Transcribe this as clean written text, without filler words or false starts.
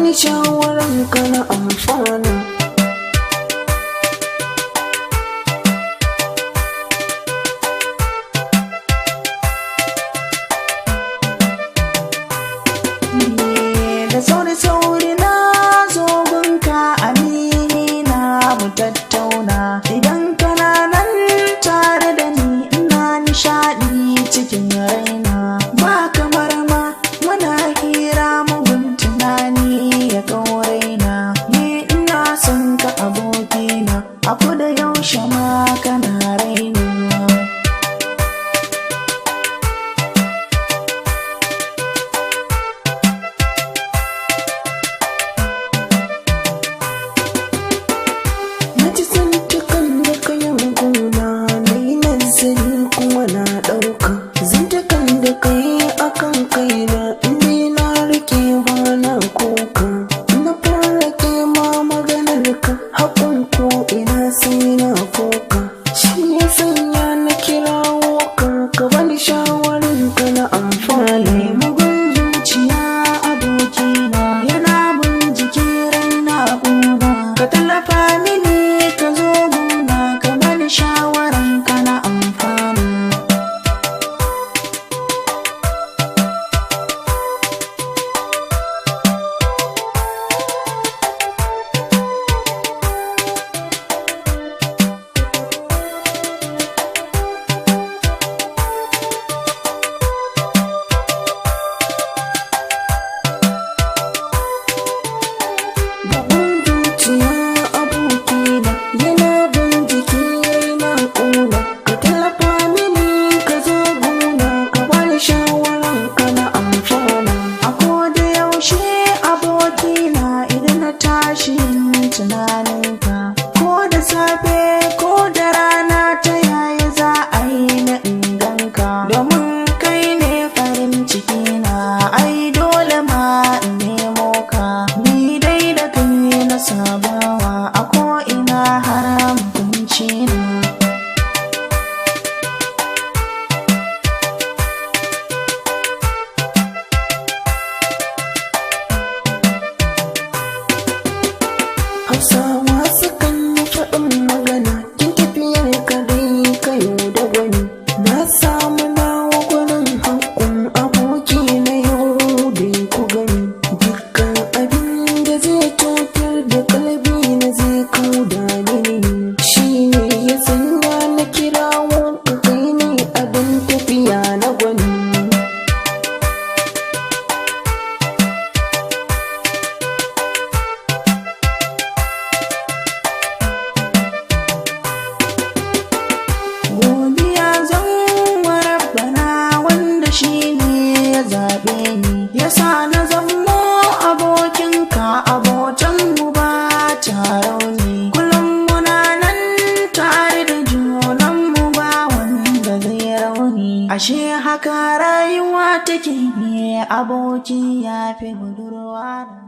Bani shawaran ka na amfana. Da sauri-sauri na zo gunka, amina, mu tattauna. Idan kana nan tare da ni, ina nishaɗi cikin raina. Ba kamar ma muna hira, mugun tunani ya raina. Ni ina son ka, abokina, a da yaushe ma kana raina. Na ji zantukan da kayan gona, na yi nazari kuma na ɗauka. Zantukan da ka yi akan kaina, inda na rike ba na kuka. Na fara ma maganar ka, haƙun ko ina sai na koka. Shi ya sanya na kirawo ka, ka bani shawarin ka na amfana. Mugun zuciya, abokina, yana bin jiki, raina ƙuna. Ka tallafa mini, ka zo guna, ka bani shawaran ka na amfana. Bugun zuciya, abokina, yana bin jiki, yana ƙuna. Ka tallafa mini, ka zo guna, ka bani shawaran ka na amfana. A koda yaushe, abokina, idan na tashi tunaninka, ko da safe ko da rana, ta yaya za a yi na inganka? Domin kai ne farin cikina, ai dole ma in nemo ka. Ni dai da kai na sabawa a ko'ina har mutuncina. Hausawa sukan yi faɗin magana, kin tafiyar ka dai kayo da gwani. Na samu nawa gwanin haƙƙun aboki na yau dai ku gani. Dukkan abin da zai cutar da kalbi na zai kauda mini. Shi ne ya sanya na kirawo ka, kai ne abin tafiya na gwani. Godiya zan wa Rabbana, wanda shi ne ya zaɓe ni, ya sa na zamo abokinka, abotanmu ba ta rauni. Kullum muna nan tare da junanmu, ba wanda zai rauni. Ashe haka rayuwa take ne, aboki ya fi budurwa na.